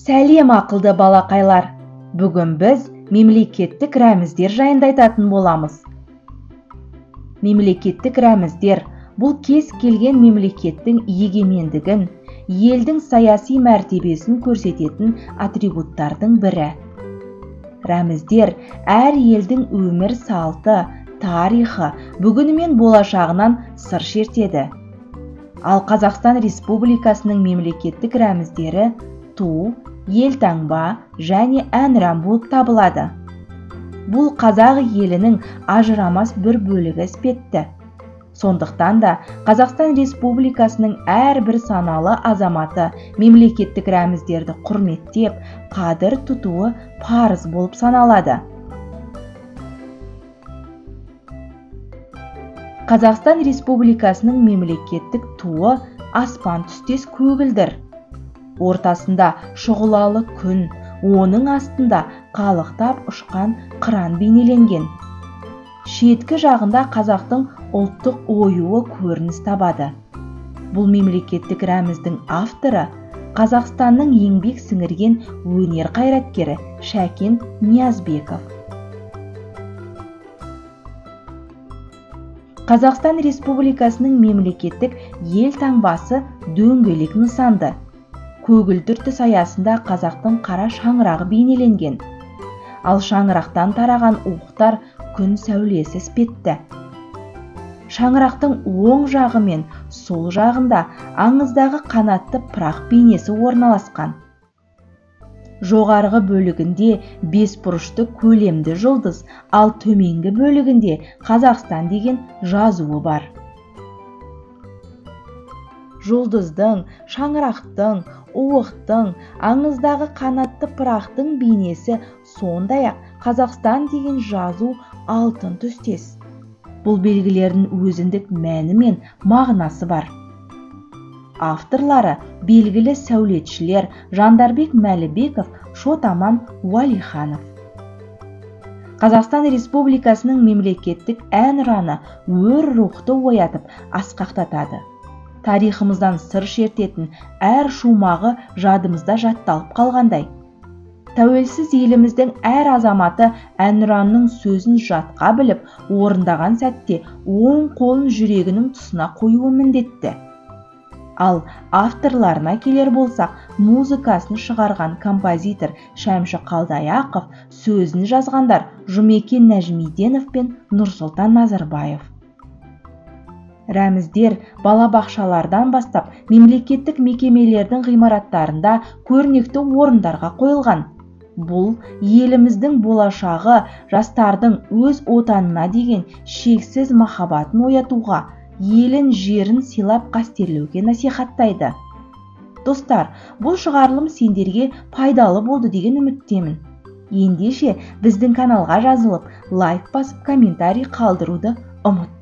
Сәлем, ақылды балақайлар! Бүгін біз мемлекеттік рәміздер жайында айтатын боламыз. Мемлекеттік рәміздер бұл кез келген мемлекеттің егемендігін, елдің саяси мәртебесін көрсететін атрибуттардың бірі. Рәміздер әр елдің өмір салты, тарихы, бүгіні мен болашағынан сыр шертеді. Ал Қазақстан Республикасының мемлекеттік рәміздері ту, елтаңба және әнұран болып табылады. Бұл қазақ елінің ажырамас бір бөлігі іспетті. Сондықтан да Қазақстан Республикасының әрбір саналы азаматы мемлекеттік рәміздерді құрметтеп, қадір тұтуы парыз болып саналады. Қазақстан Республикасының мемлекеттік туы аспан түстес көгілдір. Ортасында шұғылалы күн, оның астында қалықтап ұшқан қыран бейнеленген. Шеткі жағында қазақтың ұлттық оюы көрініс табады. Бұл мемлекеттік рәміздің авторы Қазақстанның еңбек сіңірген өнер қайраткері Шәкен Ниязбеков. Қазақстан Республикасының мемлекеттік елтаңбасы дөңгелек нысанды. Көгілдір түс аясында қазақтың қара шаңырағы бейнеленген. Ал шаңырақтан тараған уықтар күн сәулесі іспетті. Шаңырақтың оң жағы мен сол жағында аңыздағы қанатты пырақ бейнесі орналасқан. Жоғарғы бөлігінде бес бұрышты көлемді жұлдыз, ал төменгі бөлігінде Қазақстан деген жазуы бар. Жұлдыздың, шаңырақтың, уықтың, аңыздағы қанатты пырақтың бейнесі, сондай-ақ Қазақстан деген жазу алтын түстес. Бұл белгілердің өзіндік мәні мен мағынасы бар. Авторлары белгілі сәулетшілер Жандарбек Мәлібеков, Шот-Аман Уәлиханов. Қазақстан Республикасының мемлекеттік әнұраны өр рухты оятып, асқақтатады. Тарихымыздан сыр шертетін әр шумағы жадымызда жатталып қалғандай. Тәуелсіз еліміздің әр азаматы әнұранның сөзін жатқа біліп, орындаған сәтте оң қолын жүрегінің тұсына қоюы міндетті. Ал авторларына келер болсақ, музыкасын шығарған композитор Шәмші Қалдаяқов, сөзін жазғандар Жұмекен Нәжімеденов пен Нұрсұлтан Назарбаев. Рәміздер балабақшалардан бастап мемлекеттік мекемелердің ғимараттарында көрнекті орындарға қойылған. Бұл еліміздің болашағы, жастардың өз отанына деген шексіз махаббатын оятуға, елін, жерін сыйлап қастерлеуге насихаттайды. Достар, бұл шығарылым сендерге пайдалы болды деген үміттемін. Ендеше біздің каналға жазылып, лайк басып, комментарий қалдыруды ұмытпа.